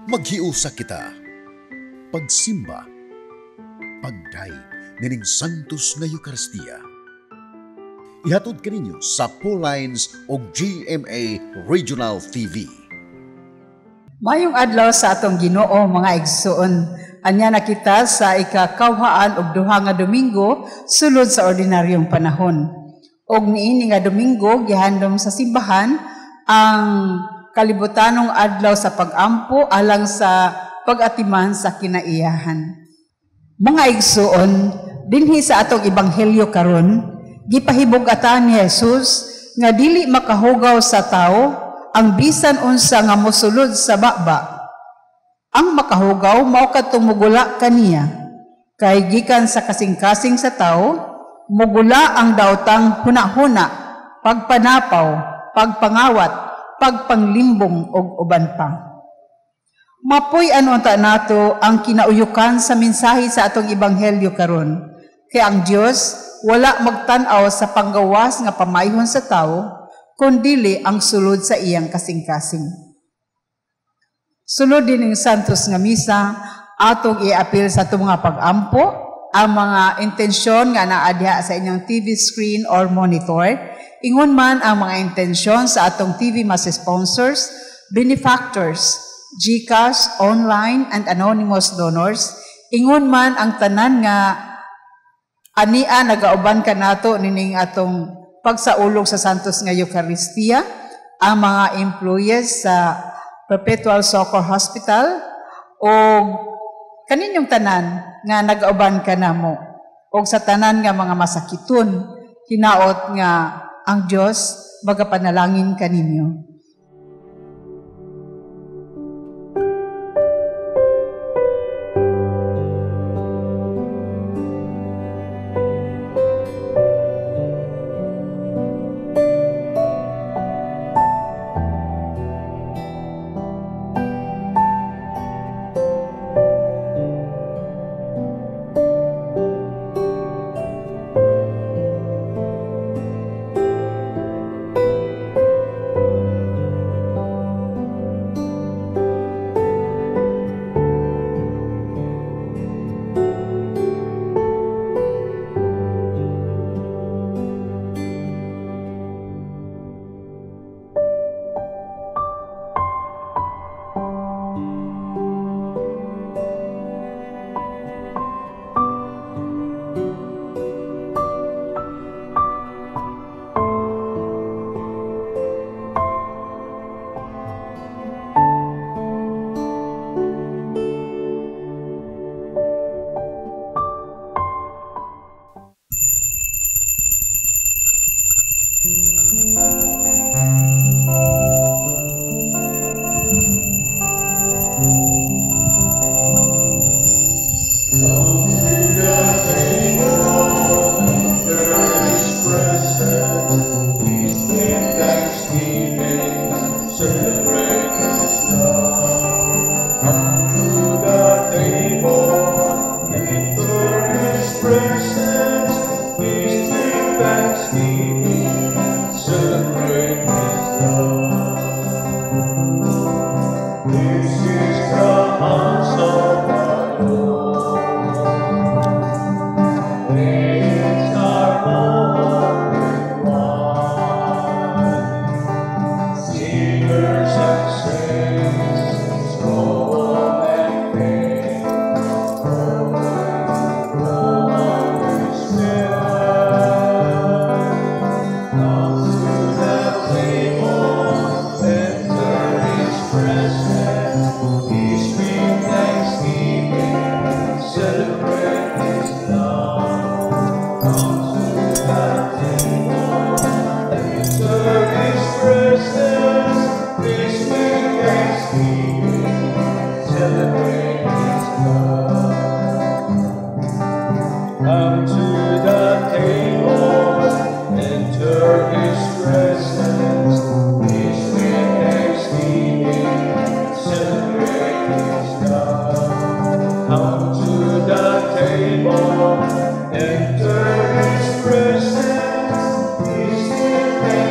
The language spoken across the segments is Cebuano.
Maghiusa kita. Pagsimba. Pagdayeg nining Santos nga Eucharistia. Ihatod kaninyo sa Lines o GMA Regional TV. Mayong adlaw sa atong Ginoo, mga igsoon. Anya na kita sa ikakawhaan og duha nga Domingo sulod sa ordinaryong panahon. Og niini nga Domingo, gihandom sa simbahan ang kalibutanong adlaw sa pag-ampo alang sa pag-atiman sa kinaiyahan. Mga igsoon, dinhi sa atong ebanghelyo karon, gipahibug-atan ni Jesus nga dili makahugaw sa tao ang bisan unsa nga mosulod sa baba. Ang makahugaw mao kadtong mugula kaniya. Kay gikan sa kasing-kasing sa tao, mugula ang daotang hunahuna, pagpanapaw, pagpangawat, pagpanglimbong og uban pa. Mapuy ano unta nato ang kinauyukan sa mensahe sa atong ebanghelyo karon. Kay ang Dios wala magtan-aw sa panggawas nga pamayhon sa tao, kundili ang sulod sa iyang kasing-kasing. Sulod din ng Santos nga Misa, atong iapil sa atong mga pag-ampo, ang mga intensyon nga naa diha sa inyong TV screen or monitor, ingon man ang mga intensyon sa atong TV Mass sponsors, benefactors, GCash, online, and anonymous donors, ingon man ang tanan nga ania nagauban kanato nining atong pagsaulog sa Santos nga Eucharistia, ang mga employees sa Perpetual Succour Hospital, o kaninyong tanan nga nagauban kanamo, o sa tanan nga mga masakiton, hinaot nga ang Dios magapanalangin kaninyo.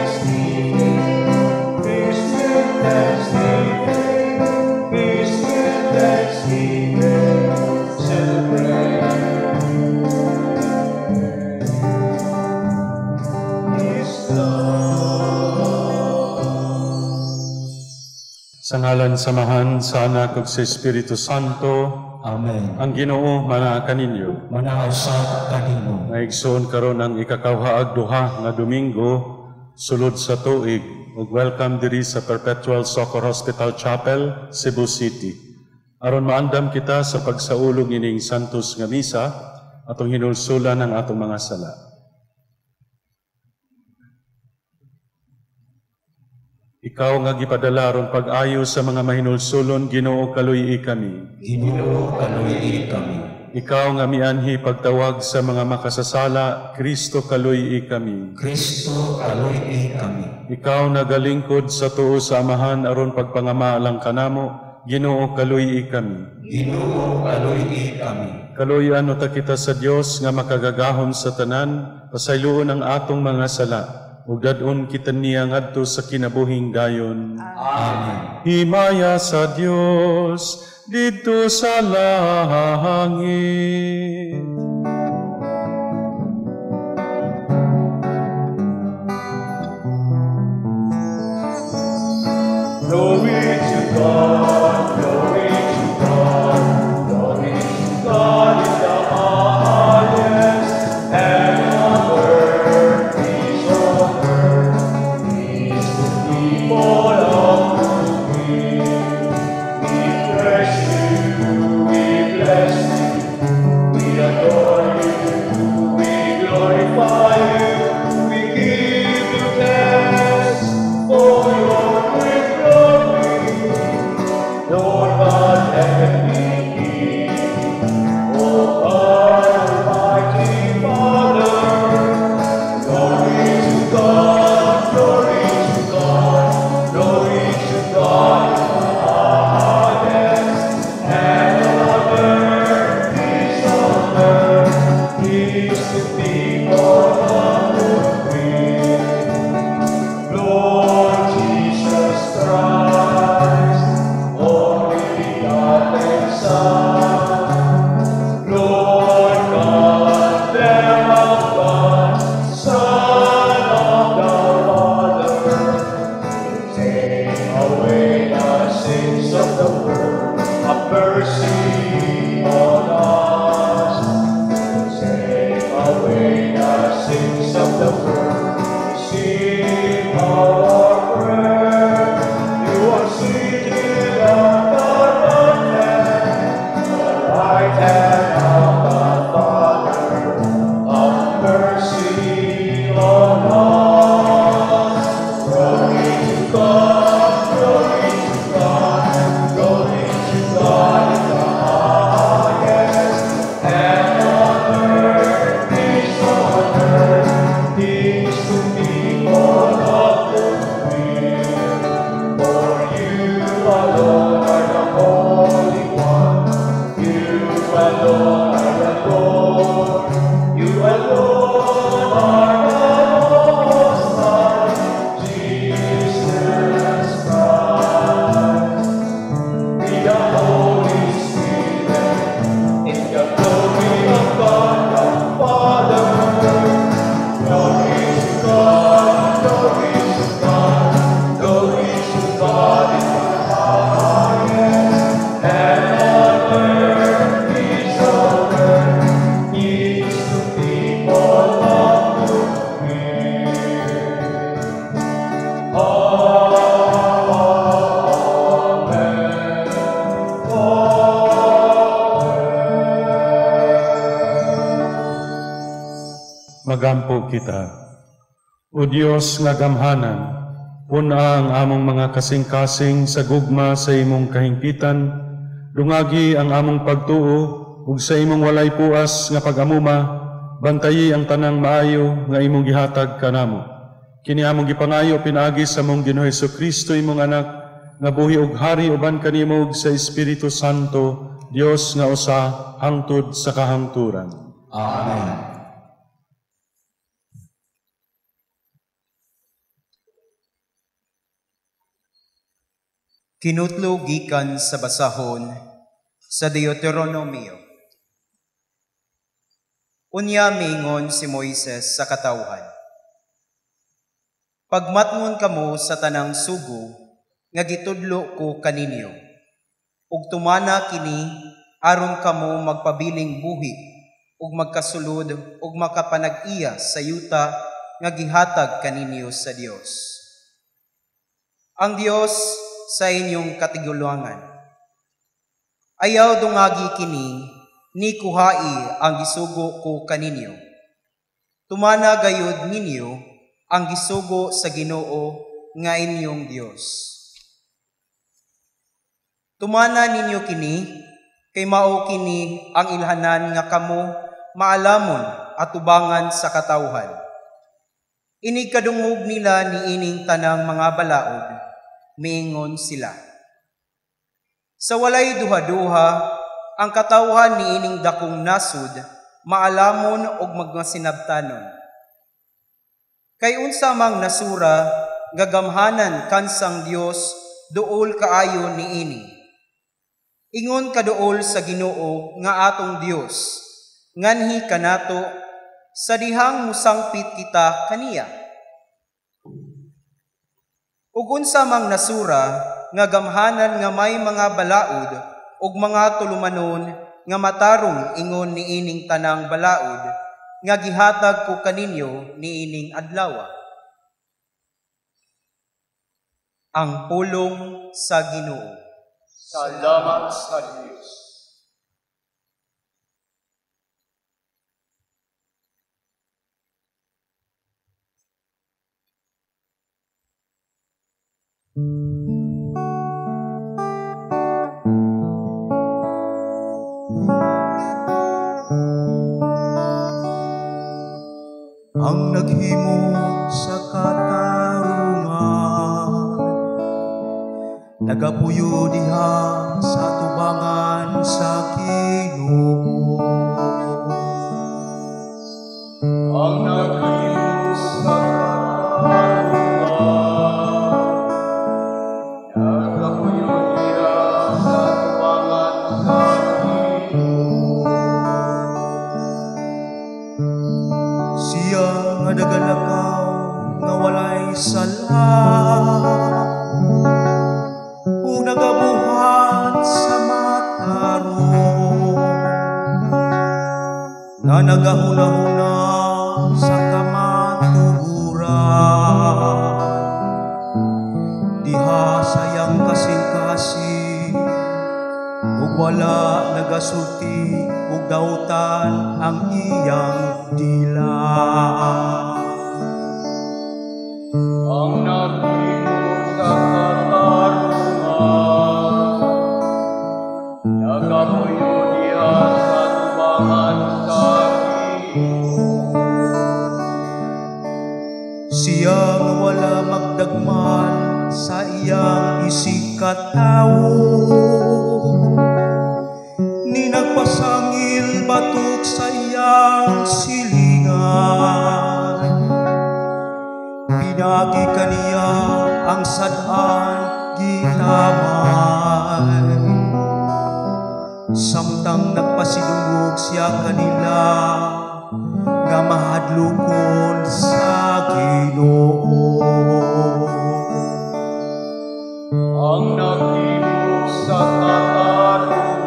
Thanksgiving, peace with thanksgiving, peace with Sa ngalan sa Amahan, sa Anak ug sa Espiritu Santo. Amen. Ang Ginoo manaa kaninyo. Manaa usab kanimo. Mga igsoon, karon ang ikakawhaag duha nga Domingo sulod sa tuig ug welcome diri sa Perpetual Succor Hospital Chapel, Cebu City. Aron maandam kita sa pagsaulog ining Santos nga Misa, atong hinulsulan ang atong mga sala. Ikaw nga gipadala aron pag-ayo sa mga mahinulsulon, Ginoo, kaluy-i kami. Ginoo, kaluy-i kami. Ikaw nga mianhi pagtawag sa mga makasasala, Kristo, kaluy-i kami. Kristo, kaluy-i kami. Ikaw nagalingkod sa tuo sa Amahan aron pagpangama alang kanamo, Ginoo, kaluy-i kami. Ginoo, kaluy-i kami. Kaluyan uta kita sa Dios nga makagagahom sa tanan, pasayloon ang atong mga sala, ug dad-on kita niya ngadto sa kinabuhing dayon. Amen. Himaya sa Dios didto sa langit. Glory to God, glory to God, glory to God in the highest, and on earth, peace on earth, peace to people of good will. We praise you, we bless you, we adore you, we glorify you, we give you thanks for your great glory. Lord God, heavenly King, O Almighty Father, glory to God, glory to God, glory to God in the highest, and on earth, peace on earth, peace to people of good will. Lord Jesus Christ, only begotten Son, Lord God, Lamb of God, Son of the Father, take away the sins of the world, have mercy on us. Take away the sins of the world, receive our prayer. You are seated at the right hand of the Father. Have mercy on us. Glory to God, glory to God, glory to God in the highest, and on earth, peace on earth, peace to people of good will. For you alone are the Holy One, you alone are the Lord, you alone are the Most High, Jesus Christ. With the Holy Spirit, in the glory of God the Father. Glory to God, glory to God, glory to God in the highest, and on earth, peace on earth, peace to people of good will. Amen. Amen. Magampo kita. O Dios nga gamhanan, pun-a ang among mga kasing-kasing sa gugma sa imong kahingpitan, dungagi ang among pagtuo ug sa imong walay puas nga pag-amuma, bantayi ang tanang maayo nga imong gihatag kanamo. Kini among gipangayo pinaagi sa among Ginoo Kristo, imong anak, nga buhi ug hari uban kanimo ug sa Espiritu Santo, Dios nga usa hangtod sa kahangturan. Amen. Kinutlo gikan sa basahon sa Deuteronomio. Unya miingon si Moises sa katawhan: Pagmatngon kamo sa tanang sugo nga gitudlo ko kaninyo. Ug tumana kini aron kamo magpabiling buhi ug magkasulod ug makapanag-iya sa yuta nga gihatag kaninyo sa Dios. Ang Dios sa inyong katigulangan. Ayaw dungagi kini, ni kuhai ang gisugo ko kaninyo. Tumana gayud ninyo ang gisugo sa Ginoo nga inyong Dios. Tumana ninyo kini, kay mao kini ang ilhanan nga kamo maalamon at tubangan sa katawhan. Inig kadungog nila niining tanang mga balaod, miingon sila. Sa walay duha-duha, ang katawhan niining dakong nasud, maalamon og magmasinabtanon. Kay unsa mang nasura, gagamhanan kansang Dios, duol kaayo niini. Ingon kaduol sa Ginoo nga atong Dios, nganhi kanato sa dihang musangpit kita kaniya. Ug unsa mang nasura nga gamhanan nga may mga balaod ug mga tulumanon nga matarong ingon niining tanang balaod nga gihatag ko kaninyo niining adlaw. Ang pulong sa Ginoo. Salamat sa Dios. Ang naghimo sa katarungan, nagapuyo diha sa tubangan sa Ginoo. Ang naghimo sa katarungan, nagapuyo diha sa tubangan sa Ginoo. Siya nga nagalakaw nga walay sala, ug nagabuhat sa matarong, nga nagahuna-huna sa kamatuoran, diha sa iyang kasing-kasing, ug wala nagasulti ug dautan ang iyang dila. Ang naghimo sa katarungan, nagapuyo diha sa tubangan sa Ginoo. Siya nga wala magdagman sa iyang isigkatawo, ni nagpasangil batok sa iyang silingan. Pinagi kaniya ang sad-an gitamay, samtang nagpasidungog siya kanila nga mahadlokon sa Ginoo. Ang naghimo sa katarungan,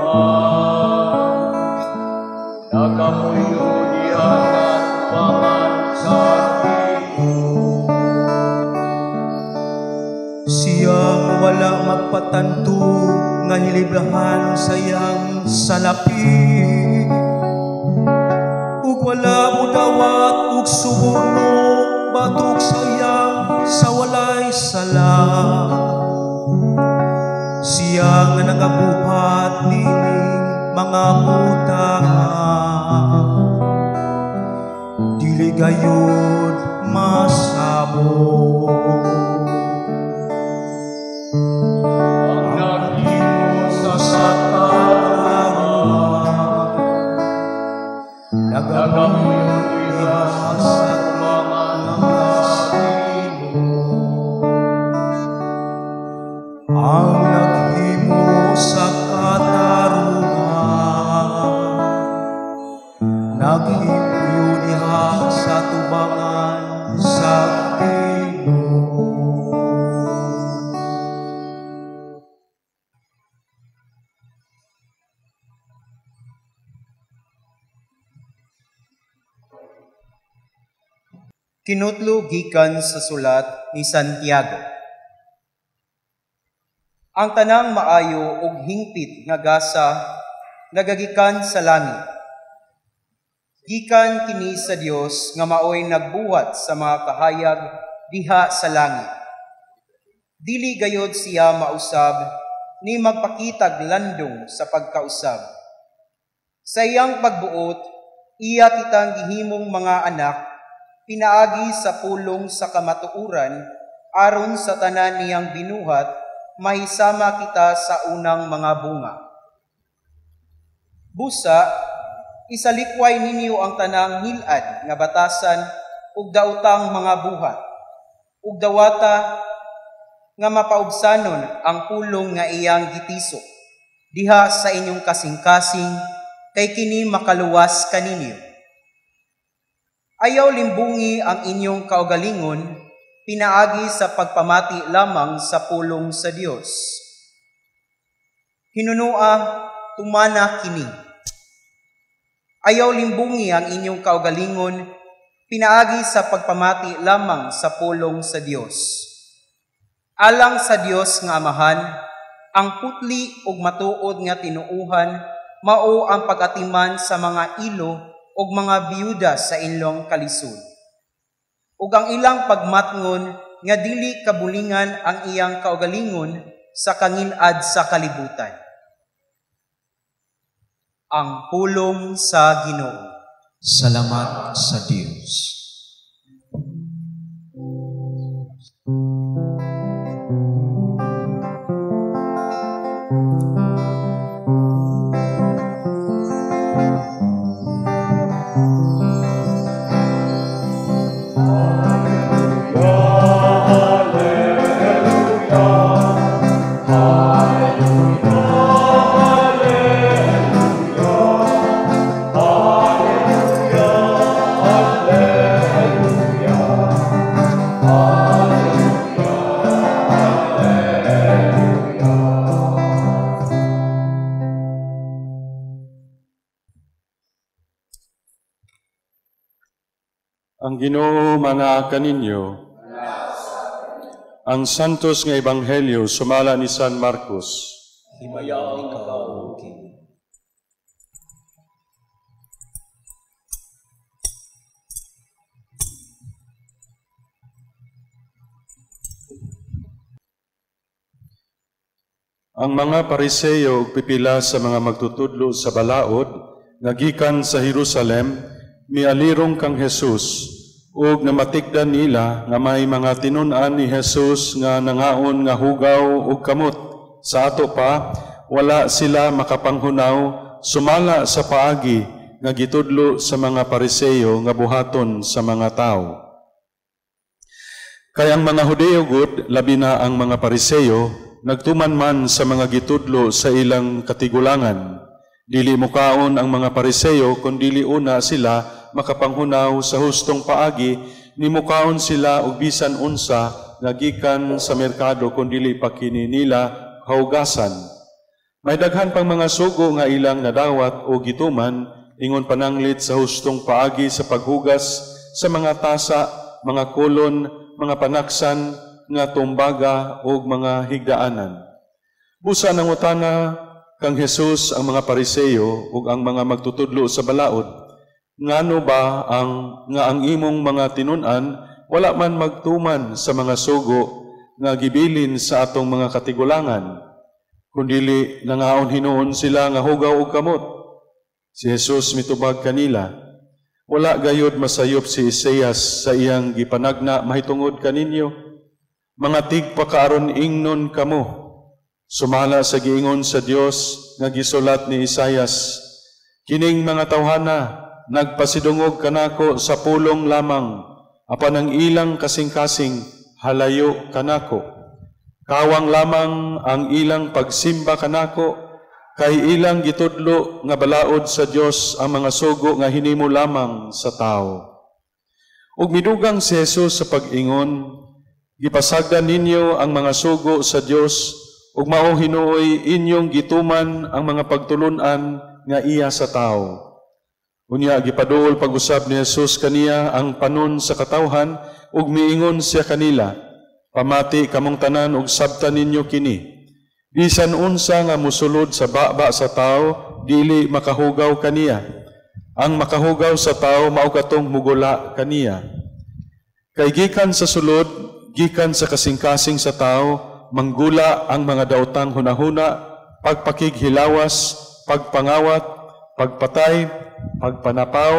nagapuyo diha sa tubangan sa Ginoo. Siya nga wala magpatanto nga hilibrahan sa iyang salapi, ug wala modawat og suborno batok sa iyang sa walay sala. Siya nga nagabuhat nining mga butanga, dili gayud masabot. Ang naghimo sa katarungan, nagapuyo diha sa tubangan sa Ginoo. Ang naghimo sa katarungan, naghipuyo diha sa tubangan Kinutlo gikan sa sulat ni Santiago. Ang tanang maayo ug hingpit nga gasa nagagikan sa langit. Gikan kini sa Dios nga maoy nagbuhat sa mga kahayag diha sa langit. Dili gayod siya mausab ni magpakitag landong sa pagkausab. Sa iyang pagbuot, iya kitang gihimong mga anak pinaagi sa pulong sa kamatuoran, aron sa tanan niyang binuhat, mahisama kita sa unang mga bunga. Busa, isalikway ninyo ang tanang ngilad nga batasan ug daotang mga buhat, ug dawata nga mapaubsanon ang pulong nga iyang gitisok diha sa inyong kasing-kasing, kay kini makaluwas kaninyo. Ayaw limbungi ang inyong kaugalingon, pinaagi sa pagpamati lamang sa pulong sa Dios. Hinunua, tumana kini. Ayaw limbungi ang inyong kaugalingon, pinaagi sa pagpamati lamang sa pulong sa Dios. Alang sa Dios nga Amahan, ang putli ug matuod nga tinuuhan mao ang pag-atiman sa mga ilo ug mga biyuda sa inyong kalisod. Ug ang ilang pagmatngon nga dili kabulingan ang iyang kaugalingon sa kangilad sa kalibutan. Ang pulong sa Ginoo. Salamat sa Dios. Ang Ginoo manaa kaninyo. Ang Santos nga Ebanghelyo sumala ni San Marcos. Himayaang ikaw, O Ginoo. Ang mga Pariseo ug pipila sa mga magtutudlo sa balaod nga gikan sa Jerusalem mialirong kang Jesus ug namatikdan nila nga may mga tinun-an ni Jesus nga nangaon nga hugaw ug kamot. Sa ato pa wala sila makapanghunaw sumala sa paagi nga gitudlo sa mga Pariseo nga buhaton sa mga tawo. Kay ang mga Hudeo gud, labi na ang mga Pariseo, nagtuman man sa mga gitudlo sa ilang katigulangan. Dili mukaon ang mga Pariseo kun dili una sila makapanghunaw sa hustong paagi, ni mukaon sila og bisan unsa nga gikan sa merkado kun dili pa kini nila haugasan. May daghan pang mga sugo nga ilang nadawat o gituman ingon pananglit sa hustong paagi sa paghugas sa mga tasa, mga kolon, mga panaksan nga tumbaga og mga higdaanan. Busa nangutana kang Jesus ang mga Pariseo ug ang mga magtutudlo sa balaod, ngano ba ang imong mga tinun-an wala man magtuman sa mga sugo nga gibilin sa atong mga katigulangan, kundili nangaon hinuon sila nga hugaw og kamot? Si Jesus mitubag kanila, wala gayod masayop si Isaias sa iyang gipanagna mahitungod kaninyo, mga tigpakaaron ingnon kamo. Sumala sa giingon sa Dios nga gisulat ni Isaias, kining mga tawhana nagpasidungog kanako sa pulong lamang, apan ang ilang kasing-kasing halayo kanako. Kawang lamang ang ilang pagsimba kanako, kay ilang gitudlo nga balaod sa Dios ang mga sugo nga hinimo lamang sa tao. Ug midugang si Jesus sa pag-ingon, gipasagdan ninyo ang mga sugo sa Dios ug mao hinuoy inyong gituman ang mga pagtulun-an nga iya sa tao. Unya gipaduol pag-usab ni Jesus kaniya ang panon sa katawhan ug miingon siya kanila, "Pamati kamong tanan ug sabtan ninyo kini. Bisan unsa nga mosulod sa baba sa tawo, dili makahugaw kaniya. Ang makahugaw sa tawo mao katong mugula kaniya. Kay gikan sa sulod, gikan sa kasing-kasing sa tawo, manggula ang mga daotang hunahuna, pagpakighilawas, pagpangawat, pagpatay, pagpanapaw,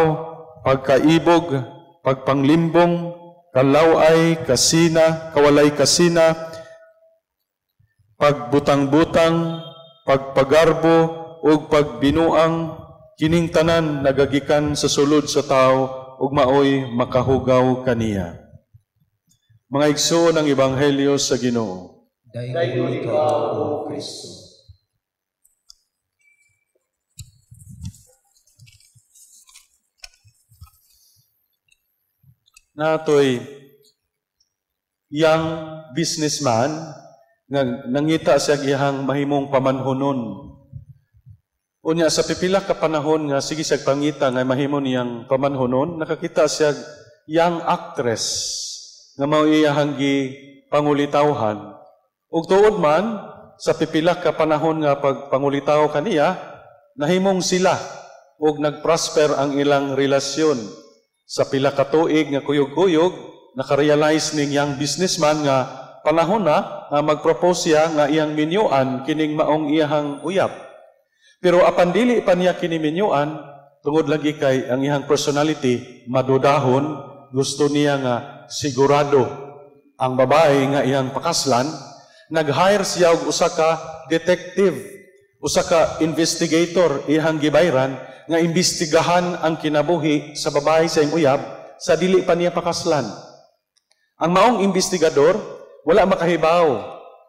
pagkaibog, pagpanglimbong, kalaway, kasina, kawalay kasina, pagbutang-butang, pagpagarbo, ug pagbinuang, kining tanan nagagikan sa sulod sa tao ug maoy makahugaw kaniya." Mga igsoon, ang ebanghelyo sa Ginoo. Dayon ikaw, O Kristo. Natoy young businessman nga nangita siya iyang mahimong pamanhunon. Unya sa pipila ka panahon nga sige siya pangita nga mahimo niyang pamanhunon, nakakita siya young actress nga mao iyahang gipangulitawhan. Ug tuod man sa pipila ka panahon nga pagpangulitaw kaniya, nahimong sila ug nagprosper ang ilang relasyon. Sa pila ka tuig nga kuyog-kuyog, nakarealize ning young businessman nga panahon na nga mag-propose siya nga iyang minyuan kining maong iyahang uyab. Pero apan dili pa niya kini minyuan, tungod lagi kay ang iyang personality madudahon, gusto niya nga sigurado ang babae nga iyang pakaslan, nag-hire siya og usa ka detective, usa ka investigator iyang gibayran nga imbestigahan ang kinabuhi sa babae sa iyang uyab sa dili pa niya pakaslan. Ang maong investigador wala makahibaw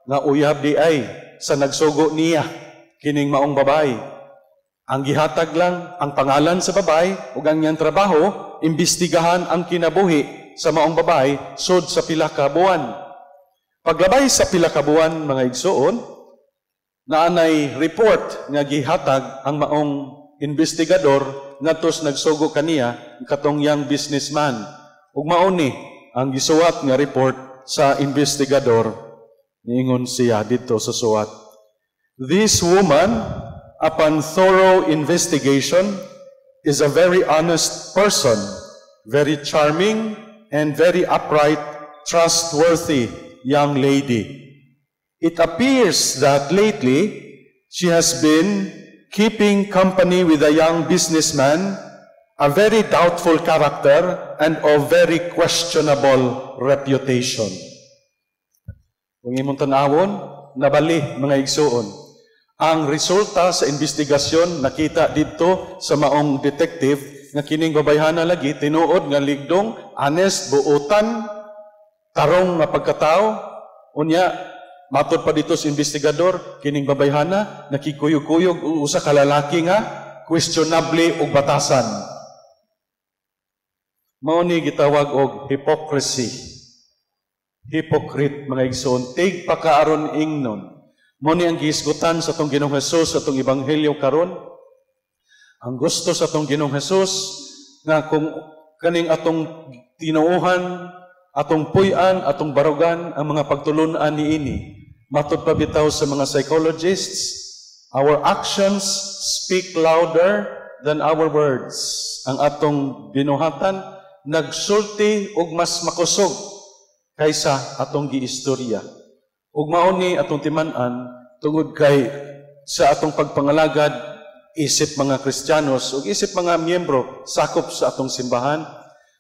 nga uyab di ay sa nagsugo niya kining maong babae. Ang gihatag lang ang pangalan sa babae ug ang iyang trabaho, imbestigahan ang kinabuhi sa maong babae sud sa pila ka buwan. Paglabay sa pila ka buwan, mga igsoon, naanay report nga gihatag ang maong investigador ngadto nagsugo kaniya katong young businessman. Ug mao ni ang gisuwat nga report sa investigador. Niingon siya dito sa suwat, "This woman, upon thorough investigation, is a very honest person, very charming and very upright, trustworthy young lady. It appears that lately she has been keeping company with a young businessman, a very doubtful character and of very questionable reputation." Kung imong tan-awon, nabali, mga igsuon. Ang resulta sa investigasyon nakita dito sa maong detective nga kining babayhana lagi tinuod nga ligdong, honest, buotan, tarong nga pagkatao. Unya, matod pa dito sa investigador, kining babayhana nakikuyog-kuyog usa ka lalaki nga questionable og batasan. Mao ni gitawag og hypocrisy. Hypocrite, mga igsoon, tig pakaaron ingnon. Mao ni ang gihisgutan sa atong Ginoong Hesus sa atong ebanghelyo karon. Ang gusto sa atong Ginoong Hesus nga kung kaning atong tinuohan, atong puy-an, atong barugan ang mga pagtulun-an niini. Matod pa bitaw sa mga psychologists, our actions speak louder than our words. Ang atong binuhatan nagsulti og mas makusog kaysa atong giistorya. Ug mao ni atong timan-an tungod kay sa atong pagpangalagad isip mga Kristiyanos ug isip mga miyembro sakop sa atong simbahan,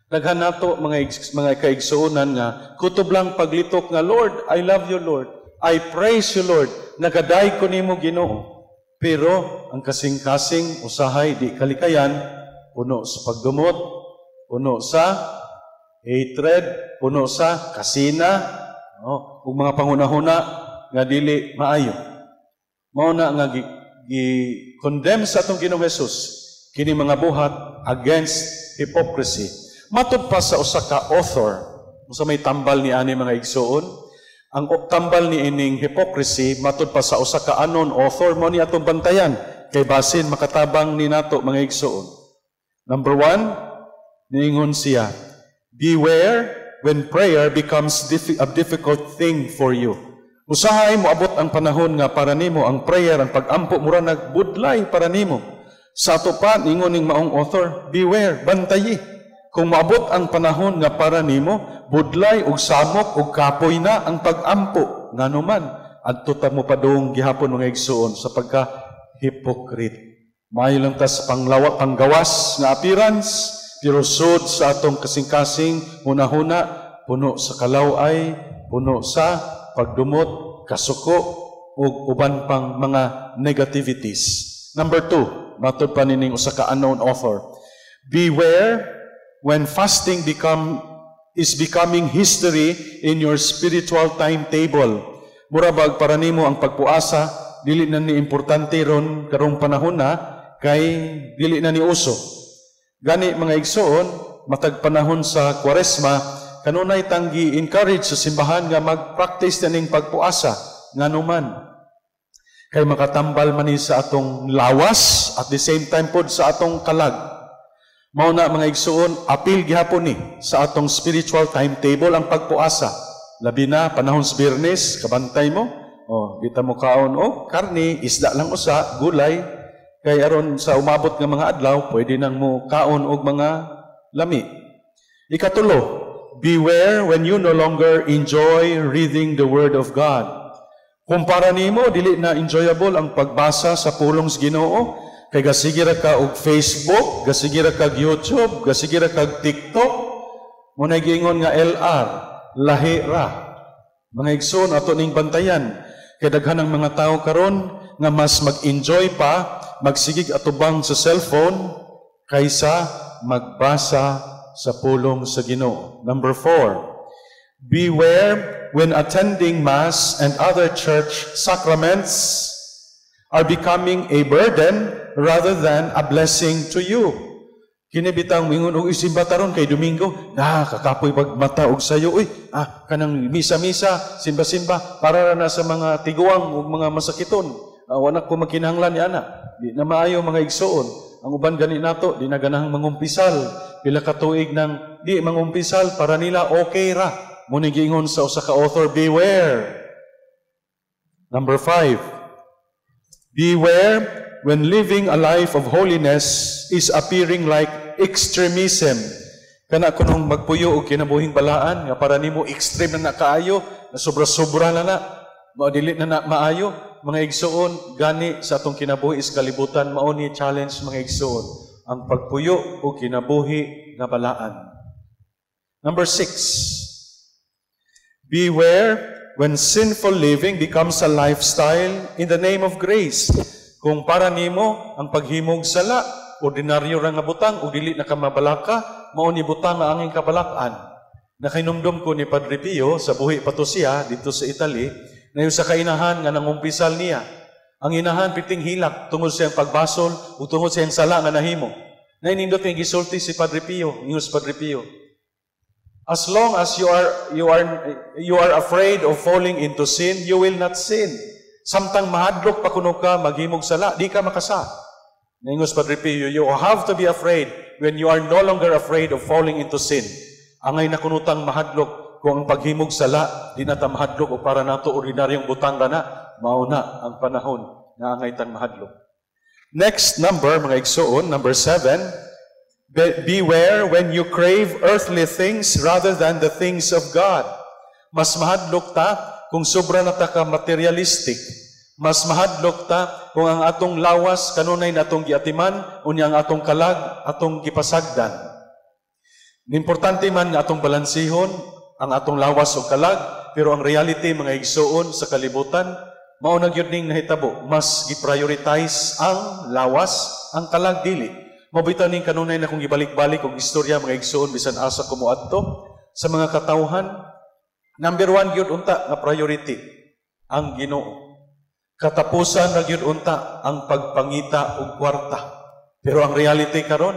daghan nato mga kaigsuonan nga kutob lang paglitok nga, "Lord, I love you, Lord. I praise you, Lord. Nagaday ko nimo, Ginoo." Pero ang kasing-kasing usahay di kalikayan, puno sa pagdumot, puno sa hatred, puno sa kasina, no, ug mga panghunahuna nga dili maayo. Mao na nga gi-condemn sa atong Ginoong Hesus kini mga buhat against hypocrisy. Matod pa sa usa ka author, usa may tambal ni ani, mga igsuon, ang tambal ni ining hypocrisy matod pa sa usa ka unknown author, mo ni atong bantayan kay basin makatabang ni nato, mga igsuon. Number one, niingon siya, beware when prayer becomes a difficult thing for you. Usahay moabot ang panahon nga para nimo ang prayer, ang pag-ampo, mura nagbudlay para nimo. Sa ato pa, ningon ning maong author, beware, bantayi. Kung moabot ang panahon nga para nimo, budlay ug samok ug kapoy na ang pag-ampo, ngano man, adto ta mo padung gihapon, mga igsuon, sa pagka hypocrite. Maayo lang ta sa panglawa, panggawas nga appearance, pero sud sa atong kasing-kasing, hunahuna, puno sa kalaway, puno sa pagdumot, kasuko, ug uban pang mga negativities. Number two, matod pa nining usa ka unknown author, beware when fasting become is becoming history in your spiritual timetable. Mura bag para nimo ang pagpuasa dili na ni importante ron karong panahon na kay dili na ni uso. Gani, mga igsoon, matag panahon sa Kwaresma, kanunay tang gi-encourage sa simbahan nga mag-practice na ning pagpuasa, ngano man kay makatambal man ni sa atong lawas, at the same time pod sa atong kalag. Mao na, mga igsuon, apil gihapon ni sa atong spiritual timetable ang pagpuasa. Labi na panahon sa Biyernes, kabantay mo. Oh, di ta mo kaon og karni, isda lang usa, gulay, kay aron sa umabot nga mga adlaw pwede nang mo kaon og mga lami. Ikatulo, beware when you no longer enjoy reading the Word of God. Kung para nimo dili na enjoyable ang pagbasa sa pulong sa Ginoo, kay gasige ra ka og Facebook, gasige ra kag YouTube, gasige ra kag TikTok, mao na giingon nga LR, lahi ra. Mga igsoon, ato ning bantayan kay daghan ang mga tao karon nga mas mag-enjoy pa magsigig atubang sa cellphone kaysa magbasa sa pulong sa Ginoo. Number four, beware when attending Mass and other church sacraments are becoming a burden rather than a blessing to you. Kini bitang mingon og isimba taron kay Domingo, na kakapoy pag mata og sayo, uy, kanang misa-misa, simba-simba para ra na sa mga tiguang ug mga masakiton. Wala ko magkinahanglan ni ana. Di na maayo, mga igsuon. Ang uban gani nato di na ganahang mangumpisal. Pila ka tuig nang di mangumpisal, para nila okay ra. Mao ni giingon sa usa ka author, beware. Number five, beware when living a life of holiness is appearing like extremism. Kana kunong magpuyo og kinabuhing balaan nga para nimo extreme na na kaayo, na sobra-sobra na na, mao dili na na maayo. Mga igsuon, gani sa atong kinabuhi is kalibutan, mao ni challenge, mga igsuon, ang pagpuyo og kinabuhi nga balaan. Number six, beware when sinful living becomes a lifestyle in the name of grace. Kung para nimo ang paghimog sala, ordinaryo ra nga butang ug dili na ka mabalaka, mao ni butang nga angay kabalak-an. Nakahinumdom ko ni Padre Pio sa buhi pa to siya dito sa Italy, na yung sa kainahan nga nangumpisal niya. Ang inahan piting hilak tungod sa iyang pagbasol o tungod sa iyang sala nga nahimo. Nainindot nga gisulti si Padre Pio, ingon si Padre Pio, "As long as you are afraid of falling into sin, you will not sin." Samtang mahadlok pa kuno ka maghimog sala, di ka makasa. Ningon si Padre Pio, "You have to be afraid when you are no longer afraid of falling into sin." Angay na kuno tang mahadlok kung ang paghimog sala, di na ta mahadlok o para nato ordinaryong butang na, mao na ang panahon nga angay tang mahadlok. Next number, mga igsuon, number 7, beware when you crave earthly things rather than the things of God. Mas mahadlok ta kung sobra na ta ka materialistic. Mas mahadlok ta kung ang atong lawas kanunay natong giatiman, unya ang atong kalag atong gipasagdan. Importante man nga atong balansihon ang atong lawas o kalag, pero ang reality, mga igsuon, sa kalibutan, mao na gyud ning nahitabo, mas gi-prioritize ang lawas, ang kalag dili. Mao bitaw ning kanunay na kung gibalik-balik og istorya, mga igsuon, bisan asa ko moadto sa mga katawhan, number one gyud unta nga priority ang Ginoo. Katapusan na gyud unta ang pagpangita og kwarta. Pero ang reality karon,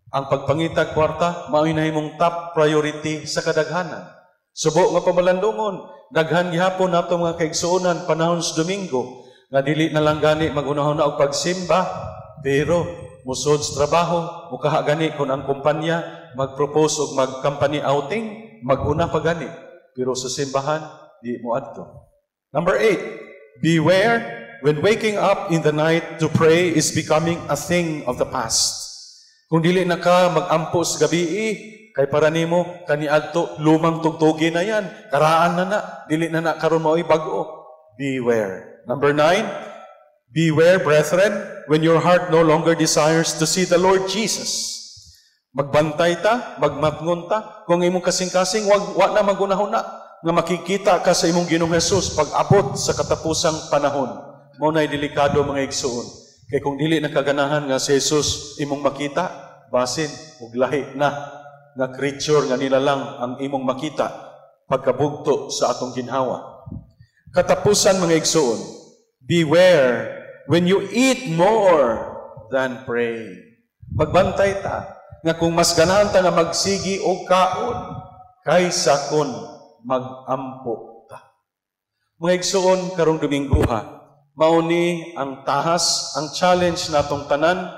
ang pagpangita og kwarta mao'y nahimong top priority sa kadaghanan. Subo nga pamalandungon, daghan gihapon nato mga kaigsuonan panahon sa Domingo nga dili na lang gani magunahon na og pagsimba, pero Musod sa trabaho, mukaha gani kung ang kumpanya mag-propose og mag-company outing, mag-una pa gani. Pero sa simbahan, di mo adto. Number 8, beware when waking up in the night to pray is becoming a thing of the past. Kung dili na ka mag-ampo sa gabi, kay para nimo kaniadto lumang tugtugi na yan, karaan na na, dili na na karon mao'y bag-o. Beware. Number 9, beware, brethren, when your heart no longer desires to see the Lord Jesus. Magbantay ta, magmatngon ta, kung imong kasing-kasing, wag, wa na magunahuna nga makikita ka sa imong Ginoong Jesus pag abot sa katapusang panahon. Mao na'y delikado, mga igsuon. Kay kung dili na kaganahan nga si Jesus imong makita, basin og lahi na nga creature nga nilalang ang imong makita pagkabugto sa atong ginhawa. Katapusan, mga igsuon, beware when you eat more than pray. Magbantay ta nga kung mas ganahan ta nga magsigi og kaon kaysa kon magampo ta. Mga igsuon, karong Domingo ha, mao ni ang tahas, ang challenge natong tanan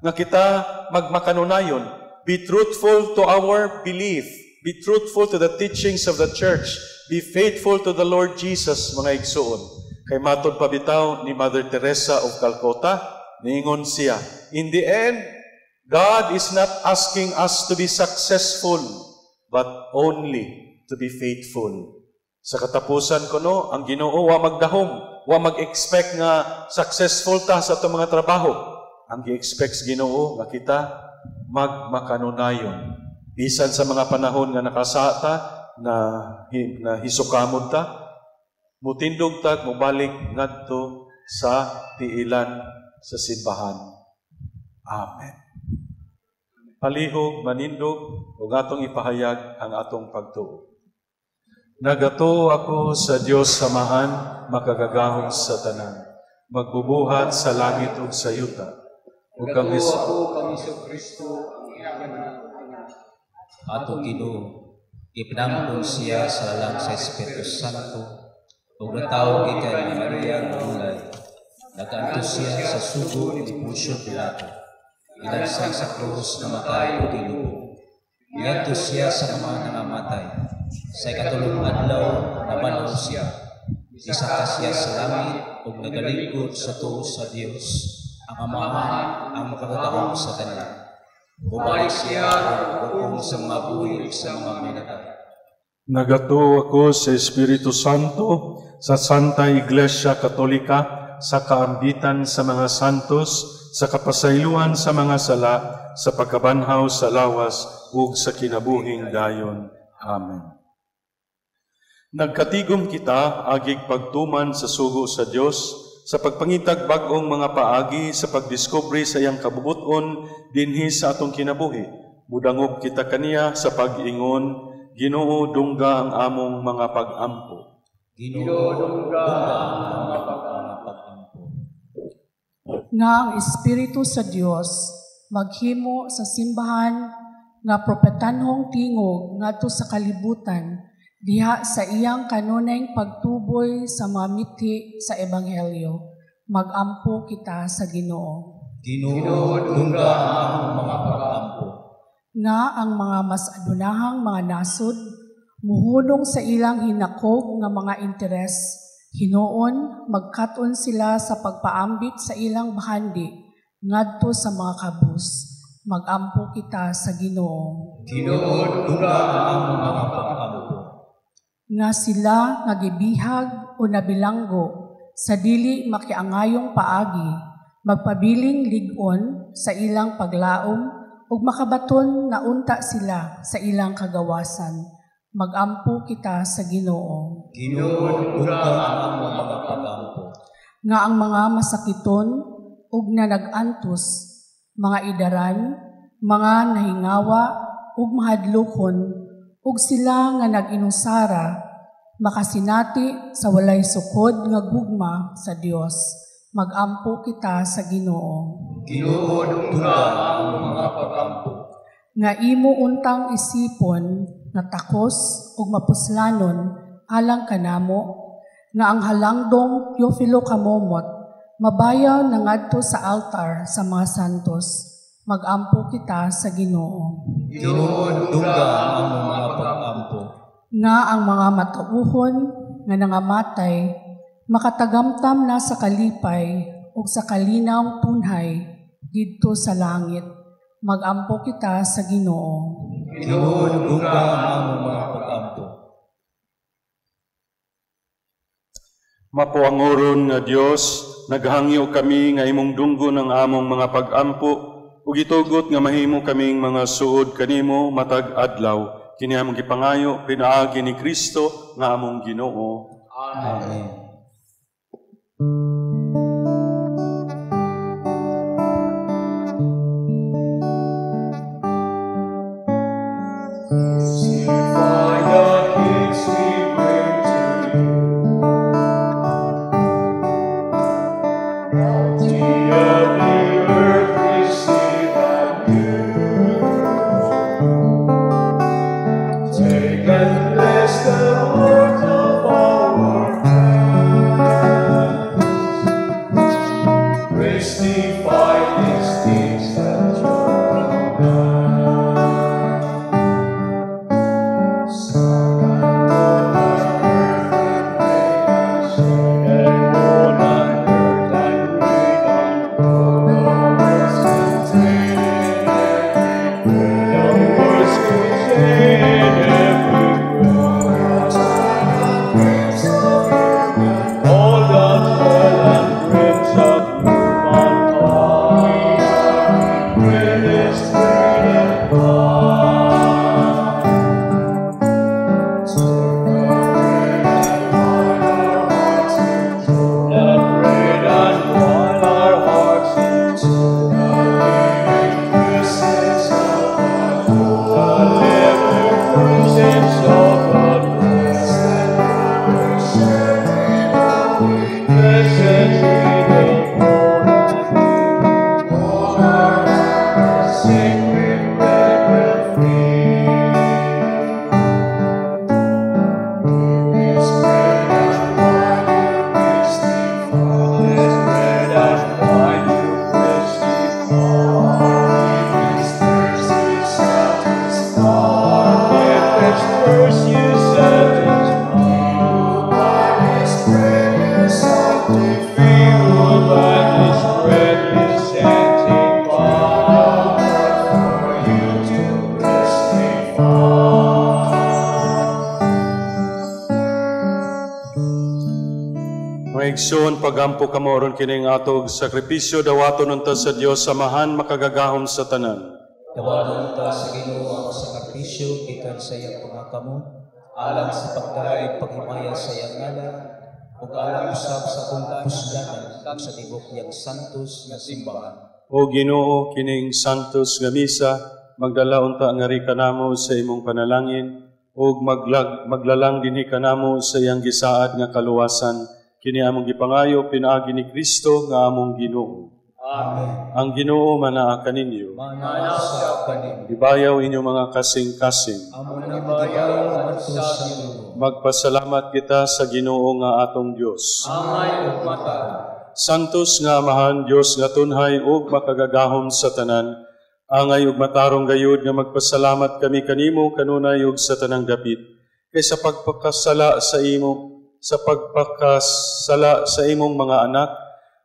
nga kita magmakanunayon. Be truthful to our belief. Be truthful to the teachings of the church. Be faithful to the Lord Jesus, mga igsuon. Kay matod pa bitaw ni Mother Teresa of Calcutta, niingon siya, "In the end, God is not asking us to be successful, but only to be faithful." Sa katapusan kuno, ang Ginoo wa magdahom, wa mag-expect nga successful ta sa atong mga trabaho. Ang gi-expect sa Ginoo nga kita magmakanunayon. Bisan sa mga panahon nga nakasala ta, na, na hisukamod ta, mutindog ta, mubalik ngadto sa tiilan sa simbahan. Amen. Palihog, manindog, ug atong ipahayag ang atong pagtuo. Nagatuo ako sa Dios Amahan, makagagahom sa tanan, magbubuhat sa langit ug sa yuta. Ug kang Nagatuo ako kang Hesus Kristo, ang iyang anak. Atong Ginoo, gipanampong siya sa lalang sa Espiritu Santo, ug natawo gikan ni Maria nga ulay. Nagaantos siya sa sugo ni Poncio Pilato. Gilansang sa krus, namatay ug gilubong. Niadto siya sa mga nangamatay. Sa ikatulong adlaw, nabanhaw siya. Nisaka siya sa langit ug nagalingkod sa tuo sa Dios, ang Amahan, ang makagagahom sa tanan. Mubalik siya aron hukom sa mga buhi ug sa mga minatay. Nagatuo ako sa Espiritu Santo, sa Santa Iglesia Katolika, sa kaambitan sa mga santos, sa kapasayloan sa mga sala, sa pagkabanhaw sa lawas, ug sa kinabuhing dayon. Amen. Nagkatigom kita agig pagtuman sa sugo sa Dios, sa pagpangitag bag-ong mga paagi sa pagdiskubre sa iyang kabubuton dinhi sa atong kinabuhi. Mudangop kita kaniya sa pag-ingon, Ginoo, dungga ang among mga pag-ampo. Ginoo, dungga ang among mga pag-ampo. Nga ang Espiritu sa Dios maghimo sa simbahan nga propetanhong tingog ngadto sa kalibutan diha sa iyang kanunayng pagtuboy sa mga mithi sa ebanghelyo. Magampo kita sa Ginoo. Ginoo, dungga ang among mga pag-ampo. Nga ang mga mas adunahang mga nasod muhunong sa ilang hinakog nga mga interes, hinuon magkat-on sila sa pagpaambit sa ilang bahandi ngadto sa mga kabus. Magampo kita sa Ginoo. Ginoo, dungga ang among mga pag-ampo. Nga sila nga gibihag o nabilanggo sa dili makiangayong paagi magpabiling lig-on sa ilang paglaom ug makabaton na unta sila sa ilang kagawasan. Magampo kita sa Ginoo. Ginoo, dungga ang among mga pag-ampo. Nga ang mga masakiton ug na nag-antos, mga idaran, mga nahingawa ug mahadlokon, ug sila nga nag-inusara makasinati sa walay sukod nga gugma sa Dios. Magampo kita sa Ginoo. Ginoo, dungga ang among mga pag-ampo. Nga imo untang isipon nga takos ug mapuslanon alang kanamo, nga ang halangdong Teofilo Camomot Mabayaw na ngadto sa altar sa mga santos. Magampo kita sa Ginoo. Ginoo, dungga ang among mga pag-ampo. Nga ang mga matauhon nga nangamatay makatagamtam na sa kalipay ug sa kalinaw tunhay didto sa langit. Magampo kita sa Ginoo. Ginoo, dungga ang among mga pag-ampo. Mapuangoron nga Dios, naghangyo kami nga imong dunggon ang among mga pag-ampo ug gitugot nga mahimo kaming mga suod kanimo matag adlaw. Kini among gipangayo pinaagi ni Kristo nga among Ginoo. Amen. Igsoon, pagampo kamo aron kining atog sakripisyo, dawaton unta sa Dios samahan makagagahom sa tanan. Dawaton unta sa Ginoo ang sakripisyo gikan sa iyang pangakamot, alang sa pagdayeg paghimaya sa iyang ngalan ug alang usab sa akong kapuslanan ug sa tibok niyang santos nga simbahan. O Ginoo, kining santos nga misa magdala unta nga ri kanamo sa imong panalangin ug maglalang dinhi kanamo sa iyang gisaad nga kaluwasan. Kini among gipangayo pinaagi ni Kristo nga among Ginoo. Amen. Ang Ginoo manaa kaninyo. Manaa sa kaninyo. Ibayaw inyong mga kasing-kasing. Amo nang ibayaw ngadto sa Ginoo. Magpasalamat kita sa Ginoo nga atong Dios. Angay ug matag. Santos nga Amahan, Dios nga tunhay ug makagagahom sa tanan, angay ug matarong gayud nga magpasalamat kami kanimo kanunay ug sa tanang dapit, kay sa pagpakasala sa imo, sa pagpakasala sa imong mga anak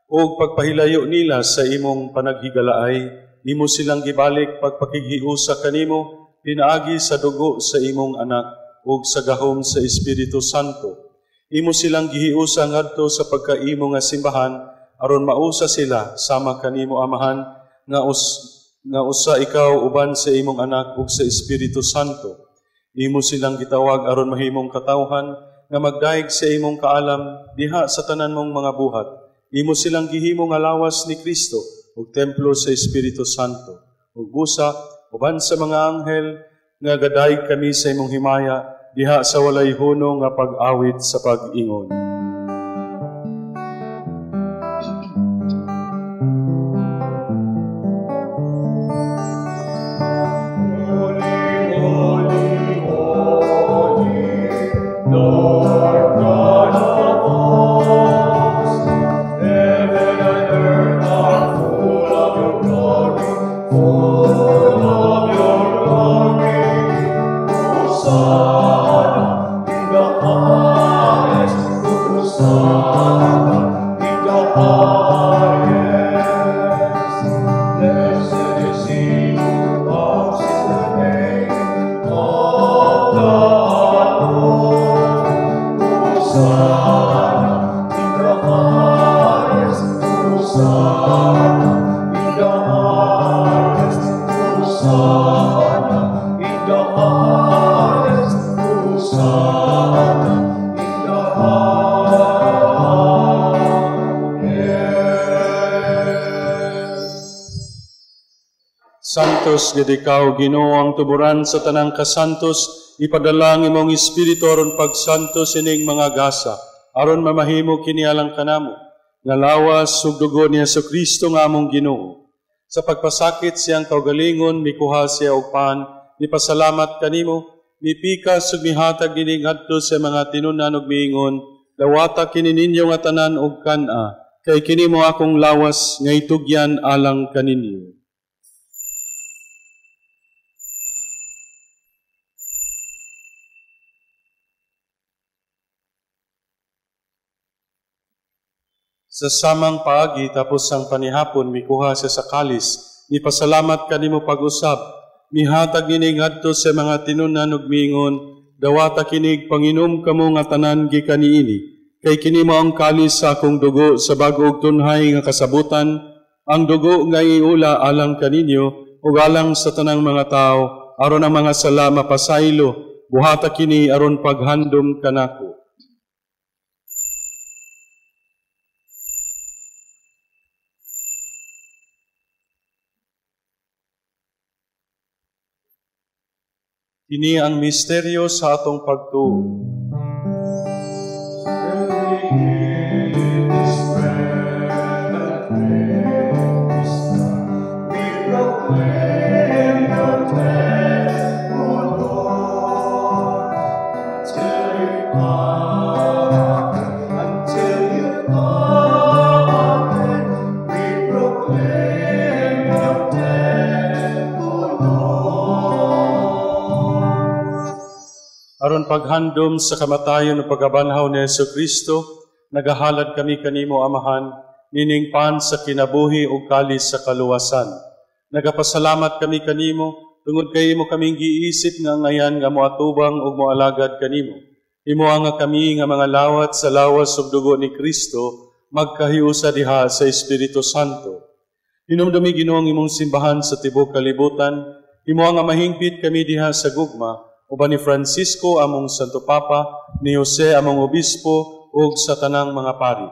o pagpahilayo nila sa imong panaghigalaay, imo silang gibalik pagpakighiusa kanimo pinaagi sa dugo sa imong anak ug sa gahom sa Espiritu Santo. Imo silang gihiusa ngadto sa pagkaimo nga simbahan aron mausa sila sama kanimo Amahan nga usa ikaw uban sa imong anak ug sa Espiritu Santo. Imo silang gitawag aron mahimong katawhan nga magdaig sa imong kaalam diha sa tanan mong mga buhat. Imo silang gihimo nga lawas ni Kristo ug templo sa Espiritu Santo. Ug busa uban sa mga anghel nga gadaig kami sa imong himaya diha sa walay huno nga pag-awit sa pag-ingon. Holy, holy, holy, Lord God of hosts, heaven highest, Hosanna in the highest, Hosanna in the highest. Santos gid ikaw, Ginoo, ang tuburan sa tanang kasantos, ipadala ang imong espiritu aron pagsantos ining mga gasa, aron mamahimo kini alang kanamo, nga lawas ug dugo ni Hesukristo nga among Ginoo. Sa pagpasakit siyang kaugalingon, mikuha siya og pan, mipasalamat kanimo, mipikas ug mihatag niini ngadto sa mga tinunan ug miingon, dawata kini ninyo nga tanan og kan-a, kay kini mo akong lawas nga itugyan alang kaninyo. Sa samang paagi tapos ang panihapon, mikuha siya sa kalis, mipasalamat kanimo pag-usab, mihatag niini ngadto sa mga tinunan ug miingon, dawata kinig panginom kamo nga tanan gikan niini, kay kini mao ang kalis sa akong dugo sa bag-o ug tunhay nga kasabutan, ang dugo nga iula alang kaninyo ug alang sa tanang mga tawo, aron ang mga sala mapasaylo, buhata kini aron paghandom kanako. Kini ang misteryo sa atong pagtuo. Aron paghandom sa kamatayon ug pagkabanhaw ni Hesukristo, nagahalad kami kanimo, Amahan, nining pan sa kinabuhi ug kalis sa kaluwasan. Nagapasalamat kami kanimo tungod kay imo kaming giisip nga angayan nga moatubang ug moalagad kanimo. Imo nga kami nga mga lawat sa lawas ug dugo ni Kristo magkahiusa diha sa Espiritu Santo. Hinumdumi, Ginoo, ang imong simbahan sa tibuok kalibutan. Imo nga mahingpit kami diha sa gugma, uban ni Francisco among Santo Papa, ni Jose among Obispo, ug sa tanang mga pari.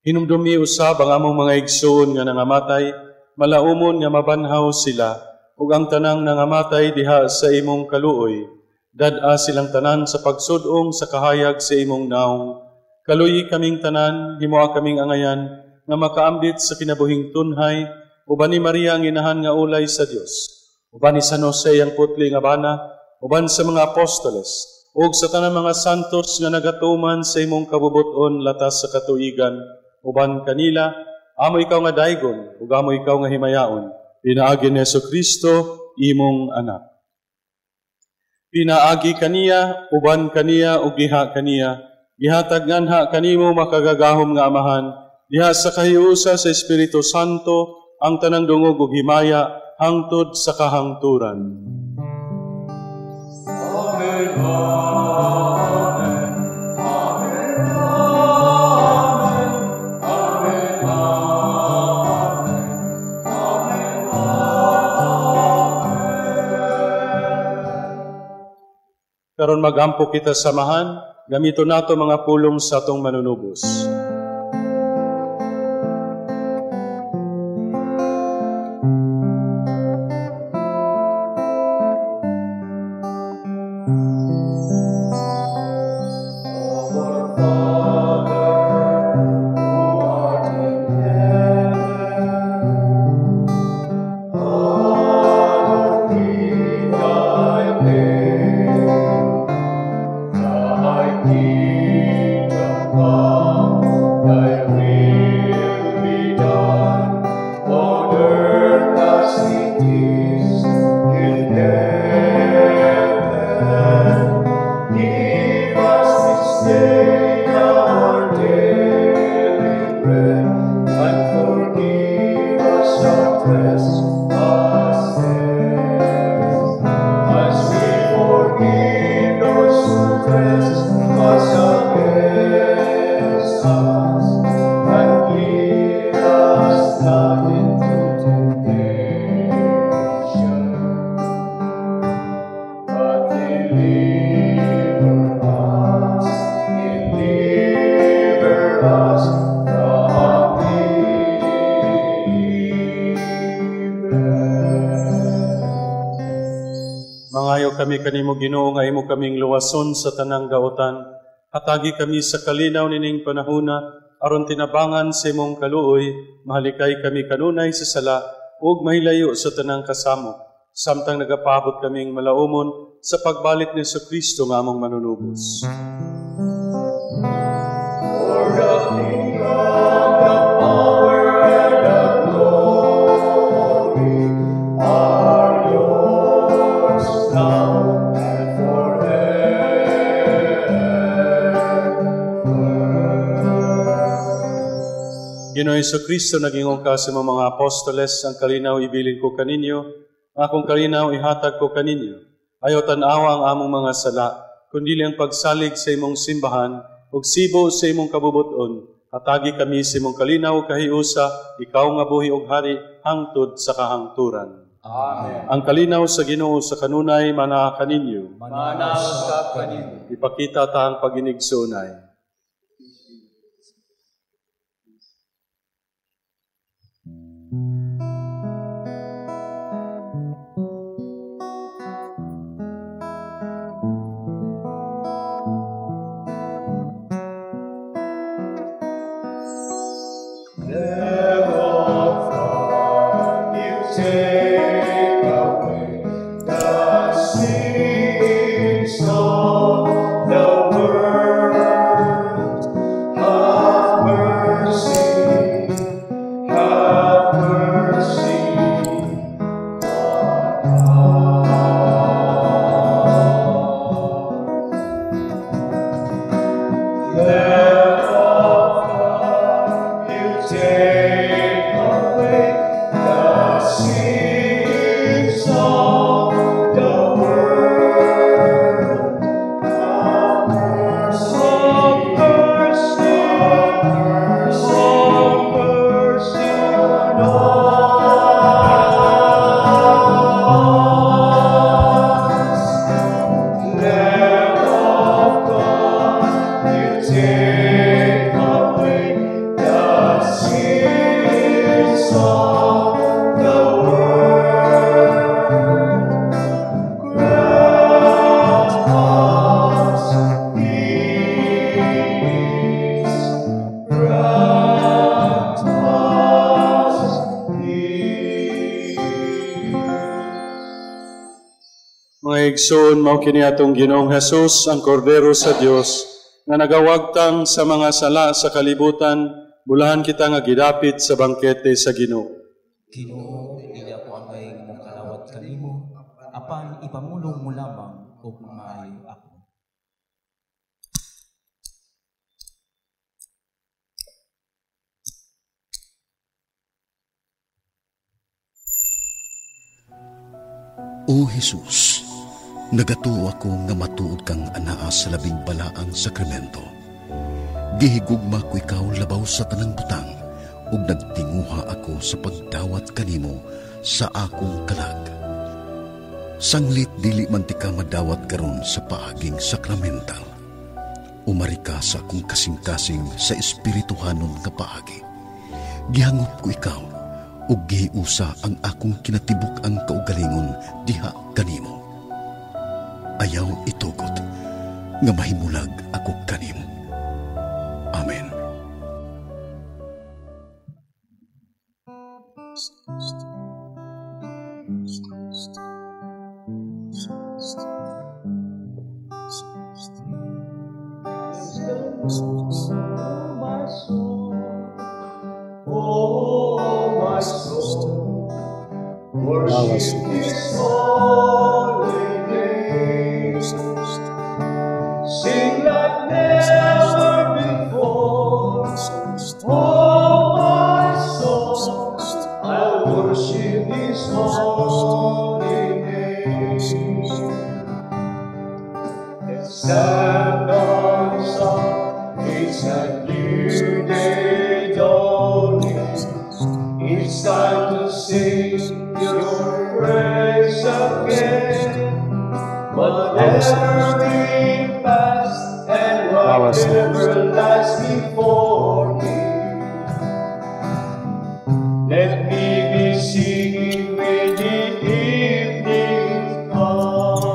Hinumdumi usab ang among mga igsoon nga nangamatay, malaumon nga mabanhaw sila, ug ang tanang nangamatay diha sa imong kaluoy. Dad-a silang tanan sa pagsud-ong sa kahayag sa imong naong. Kaluyi kaming tanan, himoa kaming angayan, nga makaambit sa kinabuhing tunhay, uban ni Maria ang inahan nga ulay sa Dios, uban ni San Jose ang putli nga bana, uban sa mga apostoles, ug sa tanang mga santos nga nagatuman sa imong kabubuton latas sa katuigan, uban kanila, amo ikaw nga daygon, ug amo ikaw nga himayaon, pinaagi ni Hesukristo, imong anak. Pinaagi kaniya, uban kaniya, ug diha kaniya, gihatag nganha kanimo makagagahom nga Amahan, diha sa kahiusa sa Espiritu Santo, ang tanang dungog ug himaya, hangtod sa kahangturan. Amen, amen, amen, amen, amen, amen, amen. Karon magampo kita samahan, gamito nato mga pulong sa atong manunubos. Us, and lead us not into temptation. Mangayo kami kanimo Ginoo nga imo kaming luwason sa tanang gaotan. Hatagi kami sa kalinaw nining panahona aron tinabangan sa imong kaluoy, mahalikay kami kanunay sa sala ug mahilayo sa tanang kasamo, samtang nagapaabot kaming malaumon sa pagbalik ni Kristo nga among manunubos. For the kingdom, the power, and the glory are yours now and forever. Ginoo Kristo, nagingon ka sa imong mga apostoles, ang kalinaw ibilin ko kaninyo, ang akong kalinaw ihatag ko kaninyo. Ayaw tan-awa ang among mga sala, kundi ang pagsalig sa imong simbahan, ug sibo sa imong kabubuton. Hatagi kami sa imong kalinaw kahiusa, ikaw nga buhi ug hari, hangtod sa kahangturan. Amen. Ang kalinaw sa Ginoo sa kanunay manaa kaninyo. Manaa sa kaninyo. Ipakita ta ang paginigsuonay. Take away the sins of the world. Have mercy, have mercy on us. Lamb of God, you take away the sins of the world. Have mercy, mercy, mercy, mercy on us. Lamb of God, you take away the sins of the world. Grant us peace. Grant us peace. Mga igsoon, mao kini atong Ginoong Hesus, ang Kordero sa Dios, nga nagawagtang sa mga sala sa kalibutan, bulahan kita nga gidapit sa bangkete sa Ginoo. Ginoo, dili ako angay nga mokalawat kanimo, apan ipamulong mo lamang ug maayo ako. O Jesus, nagatuo ako nga matuod kang anaa sa labing balaang sakramento. Gihigugma ko ikaw labaw sa tanang butang, ug nagtinguha ako sa pagdawat kanimo sa akong kalag. Sanglit dili man tika madawat karon sa paaging sakramental. Umari ka sa akong kasing-kasing sa espirituhanon nga paagi. Gihangop ko ikaw, ug gihiusa ang akong kinatibuk ang kaugalingon diha kanimo. Ayaw itugot nga mahimulag ako kanimo. Amen. My soul, oh my soul, worship His holy name. Sing like never before. Oh my soul, I worship His holy name. The sun comes up, it's a new day dawning. It's time to sing your praise again. Whatever we past and whatever lies before me, let me be singing when the evening comes.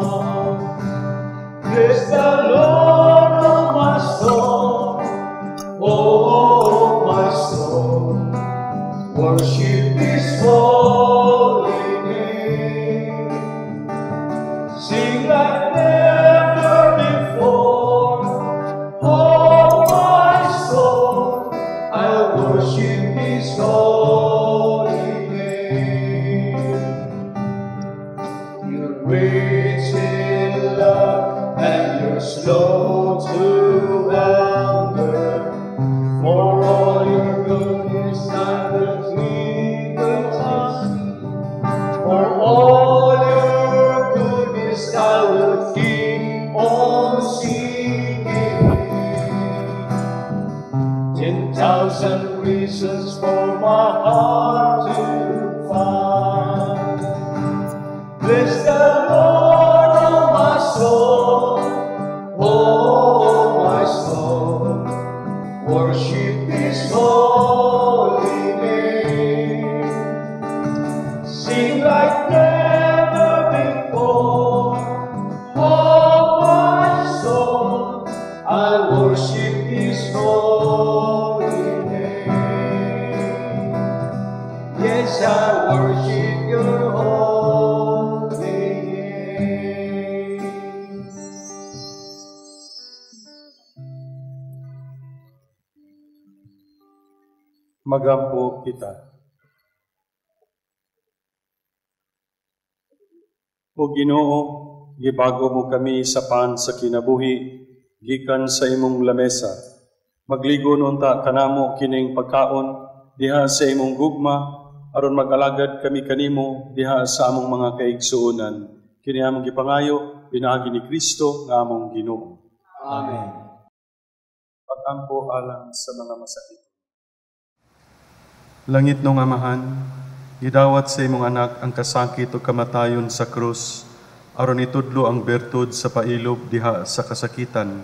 Rich in love and you're slow to anger. For all your goodness, I will keep on singing. For all your goodness, I will keep on singing. 10,000 reasons for my heart to find. Bless the Lord, oh my soul, oh my soul. Worship His holy name. Sing like never before, oh my soul. I worship His holy name. Yes, I worship Your holy name. Magampo kita. O Ginoo, gibago mo kami sa pan sa kinabuhi, gikan sa imong lamesa. Magligon unta kanamo kining pagkaon diha sa imong gugma, aron mag-alagad kami kanimo diha sa among mga kaigsuonan. Kini among gipangayo pinaagi ni Kristo nga among Ginoo. Amen. Pagampo alang sa mga masakit. Langit nung Amahan, gidawat sa imong anak ang kasakit o kamatayon sa krus, aron itudlo ang bertud sa pailob diha sa kasakitan.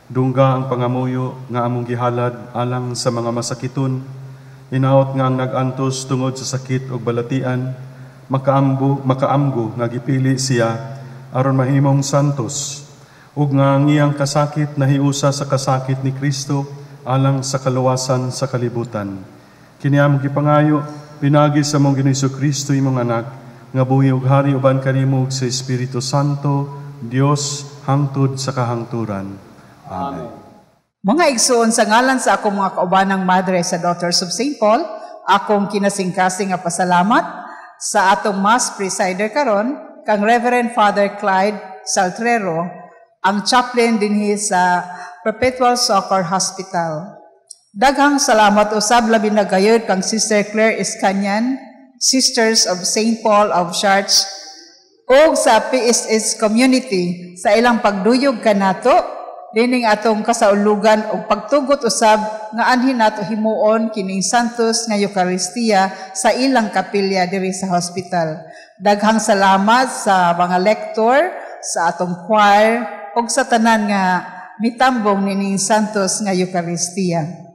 Dungga ang pangamuyo nga among gihalad alang sa mga masakiton, inaot nga ang nag-antos tungod sa sakit o balatian, makaamgo nga gipili siya aron mahimong santos, ug nga ang iyang kasakit nahiusa sa kasakit ni Kristo alang sa kaluwasan sa kalibutan. Kini among gipangayo pinaagi sa among Ginoong Kristo imong anak nga buhi ug hari uban kanimo ug sa Espiritu Santo, Dios hangtod sa kahangturan. Amen. Mga igsoon, sa ngalan sa akong mga kaubanang madre sa Daughters of St. Paul, akong kinasingkasing nga pasalamat sa atong Mass presider karon kang Reverend Father Clyde Saltrero, ang chaplain dinhi sa Perpetual Succor Hospital. Daghang salamat usab labi na gayud kang Sister Claire Escanyan, Sisters of St. Paul of Chartres, ug sa PSS community sa ilang pagduyog kanato dining atong kasaulugan ug pagtugot usab nga anhin nato himuon kining Santos nga Eucharistia sa ilang kapilya diri sa hospital. Daghang salamat sa mga lektor, sa atong choir ug sa tanan nga mitambong nining Santos nga Eucharistia.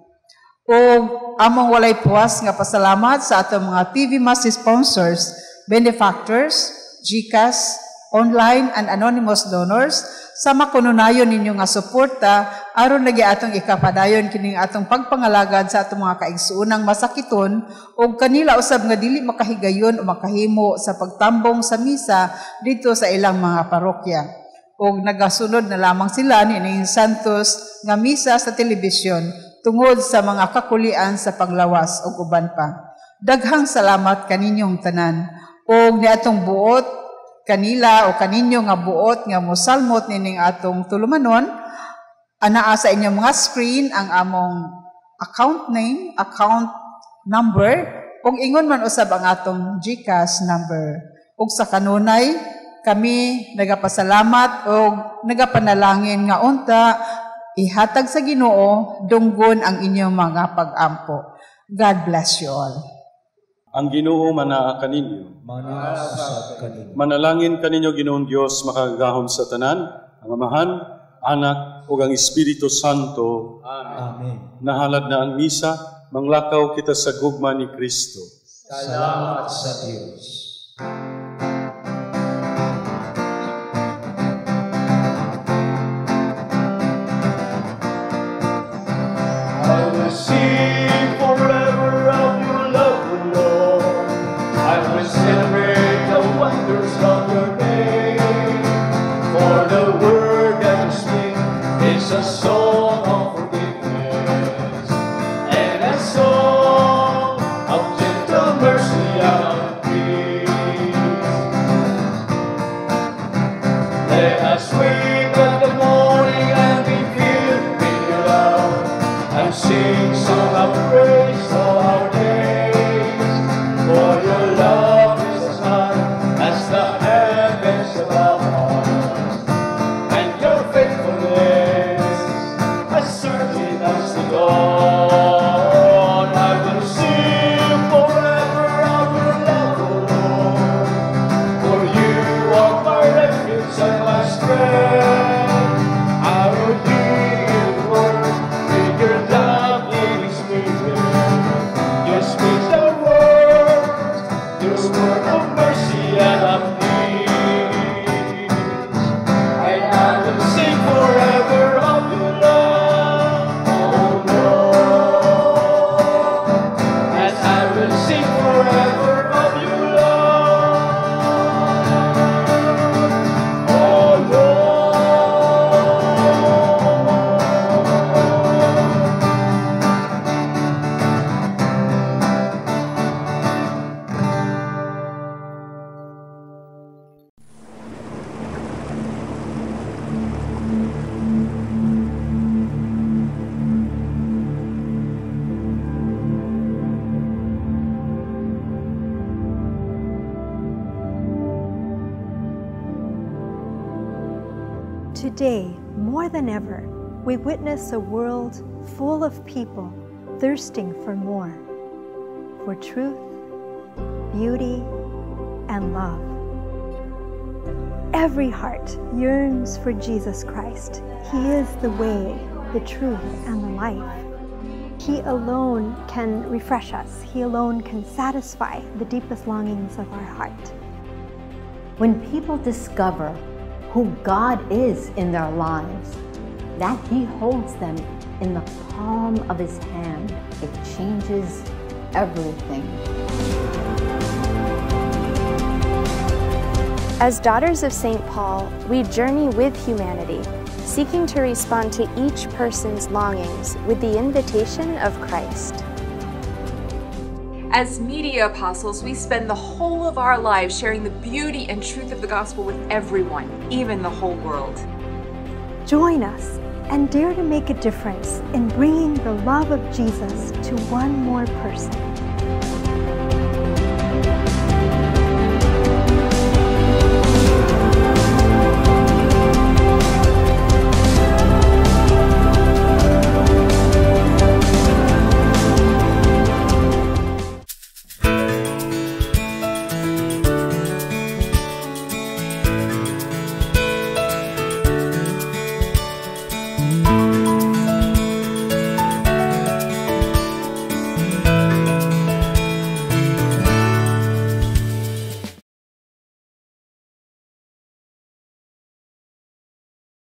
Ug among walay puwas nga pasalamat sa atong mga TV Mass sponsors, benefactors, GCash, online and anonymous donors sa makununayon ninyo nga suporta aron lagi atong ikapadayon kining atong pagpangalagad sa atong mga kaigsuonang masakiton ug kanila usab nga dili makahigayon o makahimo sa pagtambong sa misa dito sa ilang mga parokya. Ug nagasunod na lamang sila nining Santos nga misa sa telebisyon tungod sa mga kakulian sa panglawas ug uban pa. Daghang salamat kaninyong tanan ug niatong buot kanila o kaninyo nga buot nga mosalmot nining atong tulumanon, anaa sa inyong mga screen ang among account name, account number, ug ingon man usab ang atong GCash number. Ug sa kanunay kami nagapasalamat ug nagapanalangin nga unta ihatag sa Ginoo dunggon ang inyong mga pag-ampo. God bless you all. Ang Ginoo manaa kaninyo. Manaa usab kaninyo. Manalangin kaninyo Ginoong Dios makagagahom sa tanan, ang Amahan, Anak ug ang Espiritu Santo. Amen. Nahalad na ang misa, manglakaw kita sa gugma ni Kristo. Salamat sa Dios. I will sing forever of your love, O Lord. I will celebrate the wonders of your name. For the word that you speak is a song of forgiveness and a song of gentle mercy and peace. Let us wake up the morning and be filled with your love, and sing song of praise all our days. For your love is as high as the heavens above us, and your faithfulness as certain as the dawn. I will sing forever of your love, O Lord, for you are my refuge and my strength. I will hear your word with your loving spirit. You speak the word, your word of mercy and of peace. And I will sing forever of your love, O Lord. And I will sing forever of your love, O Lord. Today, more than ever, we witness a world full of people thirsting for more, for truth, beauty, and love. Every heart yearns for Jesus Christ. He is the way, the truth, and the life. He alone can refresh us. He alone can satisfy the deepest longings of our heart. When people discover who God is in their lives, that He holds them in the palm of His hand, it changes everything. As daughters of St. Paul, we journey with humanity, seeking to respond to each person's longings with the invitation of Christ. As media apostles, we spend the whole of our lives sharing the beauty and truth of the gospel with everyone, even the whole world. Join us and dare to make a difference in bringing the love of Jesus to one more person.